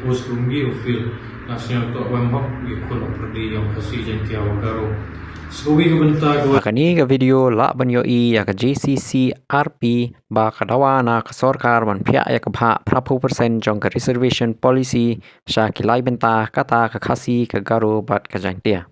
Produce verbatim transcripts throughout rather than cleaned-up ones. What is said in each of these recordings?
Post kum ki u field national to wem hok wi khun u pyrdi yong Khasi Jaintia wa Garo. Sku wi ka bynta ko. Ha kane ka video lah ban ïohi ïa ka J C C R P ba ka dawa na ka sorkar ban phiah ïa ka bhah phra phew percent jong ka reservation policy sha ki lai bynta kata ka Khasi, ka Garo bad ka Jaintia.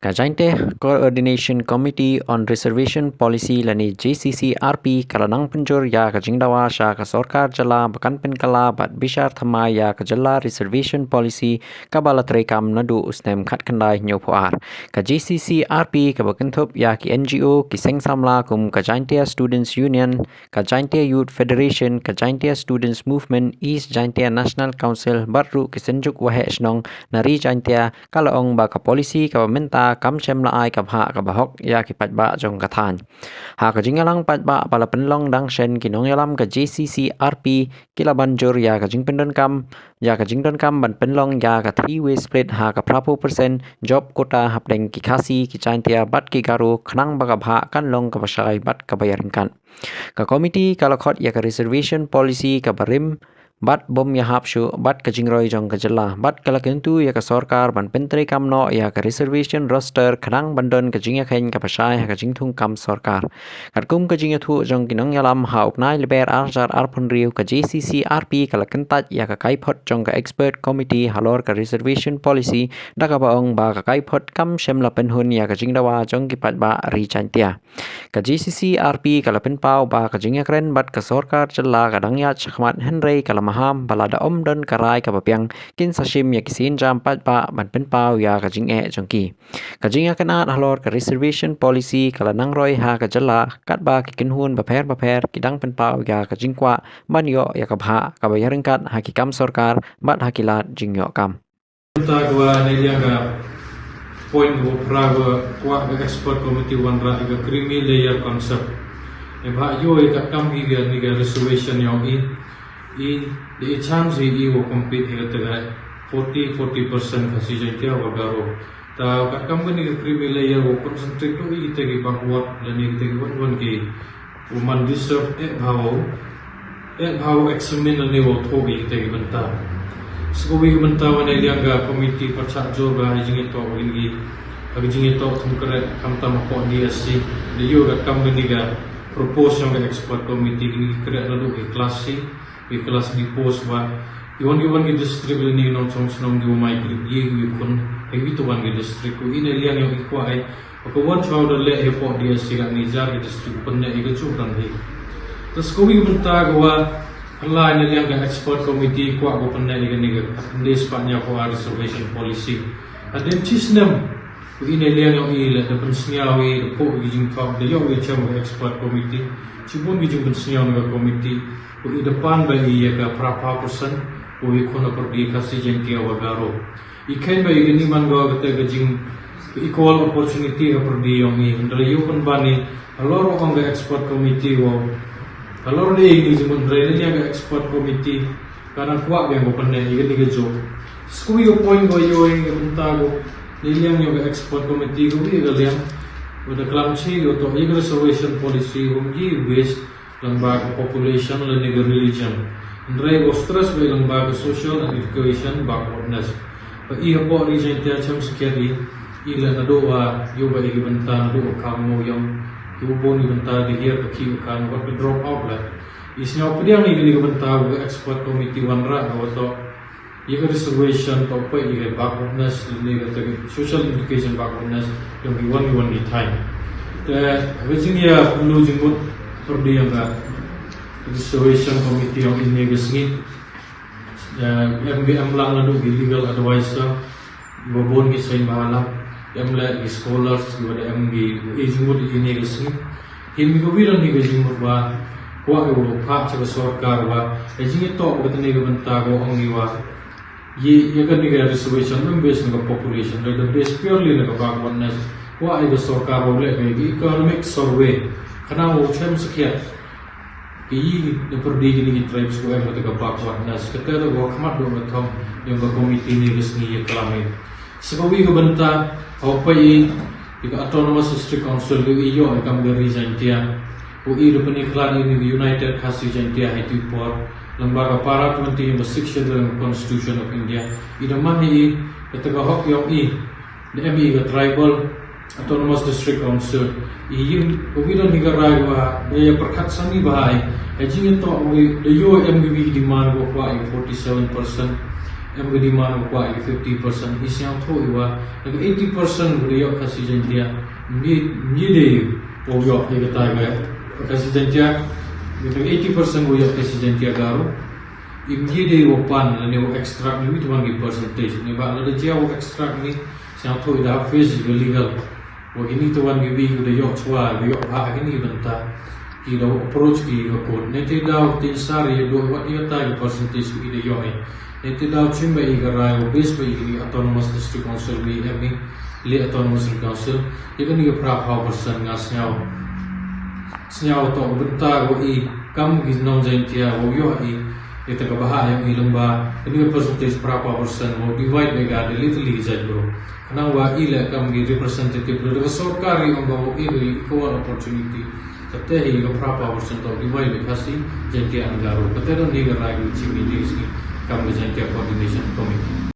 Ka Jaintia Coordination Committee on Reservation Policy lane J C C R P ka la nang pynjur ïa ka jingdawa sha ka sorkar jylla ba kan pynkylla bad bishar thymmai ïa ka jylla reservation policy kaba la treikam naduh u snem khatkhyndai hynñiewphew ar. Ka J C C R P kaba kynthup ïa ki N G O, ki seng samla kum ka Jaintia Students Union, ka Jaintia Youth Federation, ka Jaintia Students Movement, East Jaintia National Council bad ruh ki synjuk waheh shnong na ri Jaintia, ka la ong ba ka policy kaba mynta kam shym la ai ka bhah kaba hok ïa ki paidbah jong ka thaiñ. Ha ka jingïalang paidbah ba la pynlong dang shen, ki nongïalam ka J C C R P ki la ban jur ïa ka jingpyndonkam, ïa ka jingdonkam ban pynlong ïa ka three way split ha ka phra phew percent job quota hapdeng ki Khasi, ki Jaintia bad ki Garo khnang ba ka bhah kan long kaba shai bad kaba ïaryngkat. Ka komiti ka la khot ïa ka reservation policy kaba rim bad bym ïahap shuh bad ka jingroi jong ka jylla bad ka la kyntu ïa ka sorkar ban pyntreikam noh ïa ka reservation roster khnang ban don ka jingïakheiñ kaba shai ha ka jingthung kam sorkar. Katkum ka jingïathuh jong ki nongïalam, ha u bnai Lber ar hajar arphew hynriew, ka J C C R P ka la kyntait ïa ka kaiphod jong ka expert committee halor ka reservation policy da kaba ong ba ka kaiphod kam shym la pynhun ïa ka jingdawa jong ki paidbah ri Jaintia. Ka J C C R P ka la pynpaw ba ka jingïakren bad ka sorkar jylla ka dang ïaid shakhmat, hynrei ka la maham ba lada ym don ka rai kaba biang, kin sa shim ïa ki sienjam paidbah ban pynpaw ïa ka jingeh jong ki. Ka jingïakynad halor ka reservation policy ka la nang roi ha ka jylla katba ki kynhun bapher bapher ki dang pynpaw ïa ka jingkwah ban ïoh ïa ka bhah kaba ïaryngkat ha ki kam sorkar bad ha ki lad jingïoh kam. Mynta ka wa ne liang ka point ka wa phra ka wa kwah ka expert committee wanrah ïa ka creamy layer concept. Ne bha ïoh ïa ka kam ïa ka ni ka reservation ïong i, i da i chance i wa compete ïa ka forty, forty percent Khasi Jaintia wa Garo. Ta ka kam ka ni ka creamy layer wa concentrate to i kita ki backward lane kita ki wan wan ki u man deserve eh bha u, eh bha u examine lane wa thoh i kita ki bynta. Sku wi ki bynta wa ne liang ka committee pyrshah jur ba ha jingïatoh wa ki, ha jingïatoh thung kret khamtam hapoh D S C. Da ïoh ka kam ka ni ka propose jong ka expert committee ki kret naduh ki class C, ki class D post wa i wan ki wan ki district lane nongchong shnong ki wa mai kret ïa ki khun ha ki to wan ki district. Ko i ne liang ïong i kwah ai Ka wan chwa da leh hapoh D S C ka ni jar ka district pynne i ka chu kan hi. Ta sku wi bynta ka wa hala ne liang ka expert committee kwah ka pynne i ka ni ka ne spah nya ko reservation policy. Hadien chi snem ko i ne liang ïong i le da pynsngiaw i da poh i jingthok da ïoh i chem ka expert committee. Chi bun i jingpynsngiaw na ka committee ko i da pan ba i ïa ka phra phew percent ko i khun ha pyrdi Khasi Jaintia wa Garo. I kheiñ ba i kani man ko kata ka jing equal opportunity ha pyrdi ïong i. Hynrei ïoh pynban i halor ong ka expert committee wa halor de i ni jingmut hynrei ne liang ka expert committee ka nang kwah biang ko pynne i kani ka jok. Sku ïoh point ko ïoh i ka bynta ko ne liang ïoh ka expert committee ko i ka liang. Wa da klam chi ïoh to i ka reservation policy wa ngi base lyngba ka population lane ka religion. Hynrei ko stress ba lyngba ka social and education backwardness. Ba i hapoh ri Jaintia chem skhiat i, i la naduh wa ïoh ba i ki bynta naduh wa kam mo ïong. Ïoh bun i bynta di hiar ka ki kan wat ka drop out la. I sñiaw pdiang i kani ka bynta wa ka expert committee wanrah wa to ïa ka reservation to poi ïa ka backwardness, ne ka social education backwardness, ïong ki wan ki wan ki thaiñ. Te ha ka jingïa pynlut jingmut pyrdi ïong ka reservation committee ïong i ne ka sngi. Eh, em ki em lang naduh ki legal advisor, ba bun ki seng bahala, em le ki scholars, ki wa da em ki i jingmut i ne ka sngi. Hi mi ka wi don hi ka jingmut ba kwah ka wa phah cha ka sorkar ba ka jingïatoh ka tne ka bynta ka ong i wa ïa ka ni ka reservation mem base na ka population, da base purely na ka backwardness. Kwah i ka sorkar ba leh ka economic survey. Khnang wa chem skhiat ki i na pyrdi ki ni ki tribes ko em ka backwardness. Kata da wa khmat do ka thong ïong ka committee ni ka sngi ïa klam i. Sa ka wi ka bynta ha u pai i ka Autonomous District Council ka i ïoh i kam ka ri Jaintia. Ko i da pyni khlad ïa ine i United Khasi Jaintia ha ine i por lyngba ka para twenty ïa ka Sixth Schedule ka Constitution of India. I da man ïa i kata ka hok ïong i da em i ka Tribal Autonomous District Council. I ïa ko wi don hi ka rai wa da ïa pyrkhat sani bha ha i ha jingïatoh wi da ïoh em ki wi ki demand wa kwah ïa forty-seven percent, em ki demand wa kwah ïa fifty percent. I sngewthuh i wa da ka eighty percent wa da ïoh Khasi Jaintia. Ym ïa dei wa ïoh ïa kata ka Khasi Jaintia, ïa ka eighty percent wa ïoh Khasi Jaintia Garo. Ym ïa dei wa pan lane wa extract ni wi twan ki percentage. Ni ba lada jia wa extract ni sngewthuh i da face ka legal. Wa kini twan ki wi ki da ïoh chwa, ki ïoh bha kini bynta. Ki da approach ki ka court. Nete daw tin sar ïa doi wat ïa ta ki percentage ki da ïoh i. Nete daw chim ba i ka rai wa base ba i kini Autonomous District Council wi em i le Autonomous District Council. Ïa kini ka phra phaw percent nga sngew sngew to bynta wa i kam ki nong Jaintia wa ïoh i. Ïa ta ka bha ïa i lyngba kini ka percentage phra phaw percent wa divide ba ka da le tylli ki jait bro. Khnang wa i le kam ki representative da ka sorkar i ong ba wa i da equal opportunity. Kata hi ka phra phaw percent to divide ba Khasi Jaintia and Garo. Kata don hi ka rai ka chim i dei kam ka Jaintia Coordination Committee.